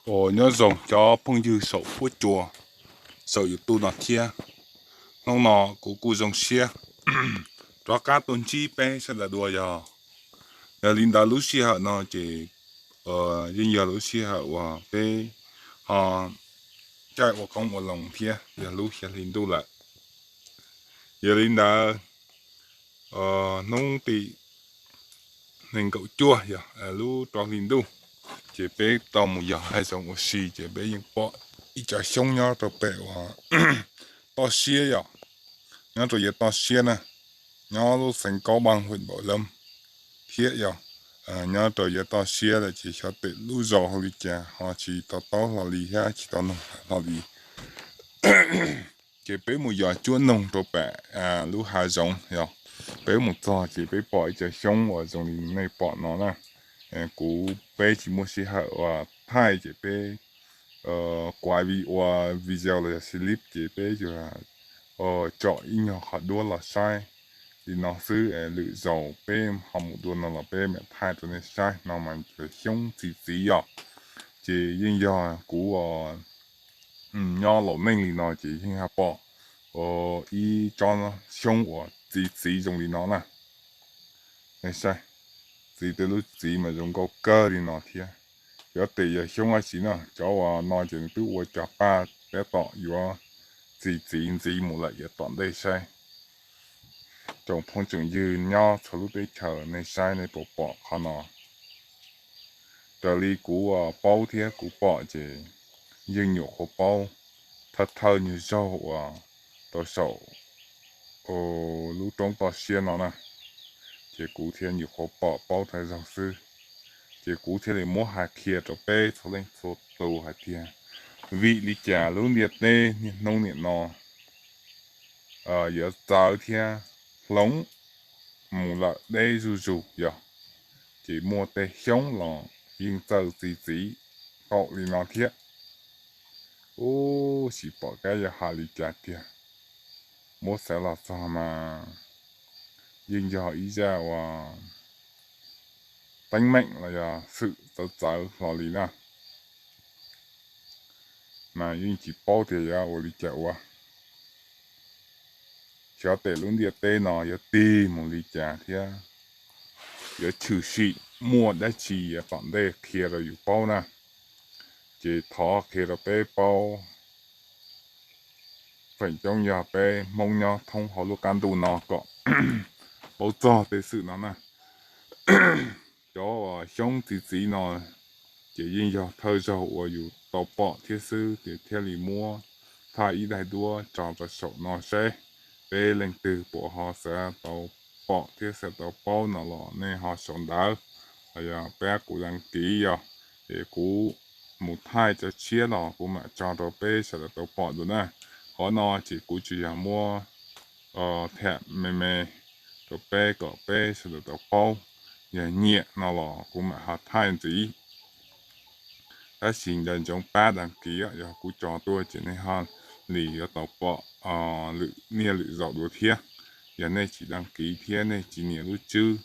Ua nyob zoo cov phooj ywg saum huab cua, saum YouTube no thiab. Hnub no kuv kuj zoo siab rov qab tuaj ntsib peb sawv daws dua yog. Yog li ntawd lub sij hawm no ces yeej yog lub sij hawm uas peb ho caij ua qoob ua loo thiab yog lub xya hli ntuj lawm. Yog li ntawd hnub tim nees nkaum cuaj yog lub rau hli ntuj, ces peb tau mus yos hav zoov ua si ces peb yeej pom ib co xyoob nyob rau pem uas toj siab yom, nyob rau yav toj siab na, nyob lub xeev Kaub Npaab hwm Npaum Lab thiab yog nyob rau yav toj siab lawm ces xyov tes lub zos hu li cas ho tsis to taub hlo li thiab tsis tau nug hlo li. Ces peb mus yos cuab noog rau pem lub hav zoov yog, peb mus txog ces peb pom ib co xyoob uas zoo li nej pom no na. Kuv peb tsis muaj sij hawm uas thaij ces peb kuav ua video los yog clip ces peb yuav tsom ib nyuag qhov duab los saib li no xwb. Lwm zaus peb ho mus dua no los peb mam thaij rau nej saib no mas cov xyoob txi txiv yom. Ces yeej yog kuv nyob laus neej li no ces yeej ho pom ib tsob xyoob uas txi txiv zoo li no na. Nej saib, txiv tej lub txiv mas zoo nkauj kawg li no thiab. Xyov tes yog xyoob dab tsi no, cov uas no ces nws twb ua cov paj tab tom yuav txi txiv ntxiv mus lawm yav tom ntej saib. Tsoom phooj tsoom ywg nyob txhua lub teb chaws nej saib nej puas pom qhov no? Raws li kuv paub thiab kuv pom ces yeej nyuam qhuav paub thawj thawj nyuag zaug uas rau saum lub roob toj siab no na, ces kuv thiaj nyuam qhuav pom paub thawj zaug xwb. Ces kuv thiaj li muab hais qhia rau peb txhua leej txhua tus hais tias vim li cas lub ntiaj teb niaj hnub nim no yuav txawv thiab hloov mus lawm deb zuj zus yog, ces muaj tej xyoob los yeej txawj txi txiv nkaum li no thiab. Ub, tsis pom qab yuav hais li cas tiag. Muab xav los txog mas yeej yog ib zaj uas teeb meem los yog xwm txawv txawv hlo li na. Mas yeej tsis paub tias yuav ua li cas ua. Xyov tes lub ntiaj teb no yuav tig mus li cas thiab yuav tshwm sim muaj dab tsi yav tom ntej qhia rau yus paub na. Ces thov qhia rau peb paub, feem coob yog peb Hmoob nyob thoob hauv lub qab ntuj no kom paub txog tej xwm no na. Cov xyoob txi txiv no ces yeej yog thawj zaug uas yus tau pom thiab xwb ces thiaj li muab thaij ib daim duab tso rau saum no seb peb leej twg puas ho xav tau pom thiab xav tau paub no los nej ho sau ntawv los yog pab kuv đăng ký yog, ces kuv mus thaij cov tshiab los kuv mam tso rau peb sawv daws tau pom dua na. Qhov no ces kuv tsuas yog muab tham me me rau peb kom peb sawv daws tau paub, yog nyiam no los kuv mam ho thaij ntxiv. Tab sis nco ntsoov pab đăng ký, yog kuv tso tuaj ces nej ho li yuav tau pom lwm niaj lwm zaus dua thiab. Yog nej tsis đăng ký thiab nej tsis nias lub tswb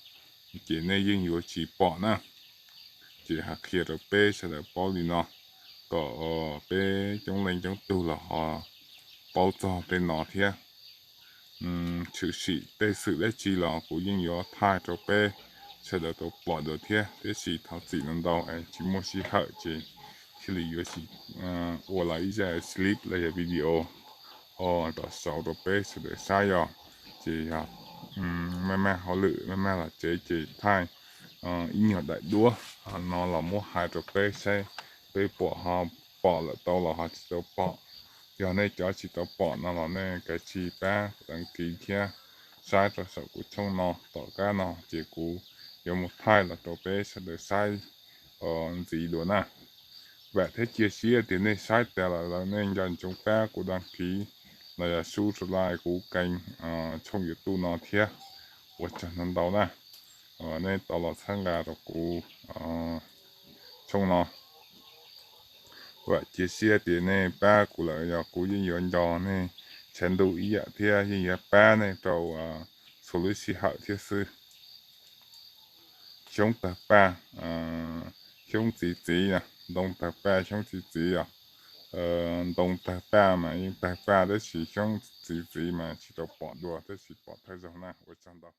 ces nej yeej yuav tsis pom na. Ces ho qhia rau peb sawv daws paub li no kom peb coob leej coob tug los ho paub txog tej no thiab. Tshwm sim tej xwm dab tsi los kuv yeej yuav thaij rau peb sawv daws tau pom dua thiab, tiam sis thov txim ntau ntau es tsis muaj sij hawm ces thiaj li yuav tsis ua los ib zaj clip los yog video rau saud rau peb sawv daws saib yog. Ces yog maj maj hauj lwm maj maj los tsev ces thaij ib nyuag daim duab no los muab hais rau peb saib peb puas ho pom lawm tau los ho tsis tau pom. Yog nej cov tsis tau pom no los nej kav tsij pab đăng ký thiab saib rau saum kuv channel no. Tom qab no ces kuv yuav mus thaij los rau peb sawv daws saib ntxiv dua na. Vam thiab cia siab tias nej saib tas lawm los nej nco ntsoov pab kuv đăng ký los yog subscribe kuv kênh channel YouTube no thiab. Ua tsaug ntau ntau na, nej tau los txhawb nqa rau kuv channel no. Vam cia siab tias nej pab kuv lawm yog kuv yeej yuav nco nej tshav ntuj ib yam thiab yeej yuav pab nej rau txhua lub sij hawm thiab xwb. Xyoob tawg paj, Xyoob txiv txiv, ntoo tawg paj xyoob txiv txiv os. Ntoo tawg paj mas yeej tawg paj tab sis xyoob txiv txiv mas tsis tau pom dua tab sis pom thawj zaug na. Ua tsaug ntau.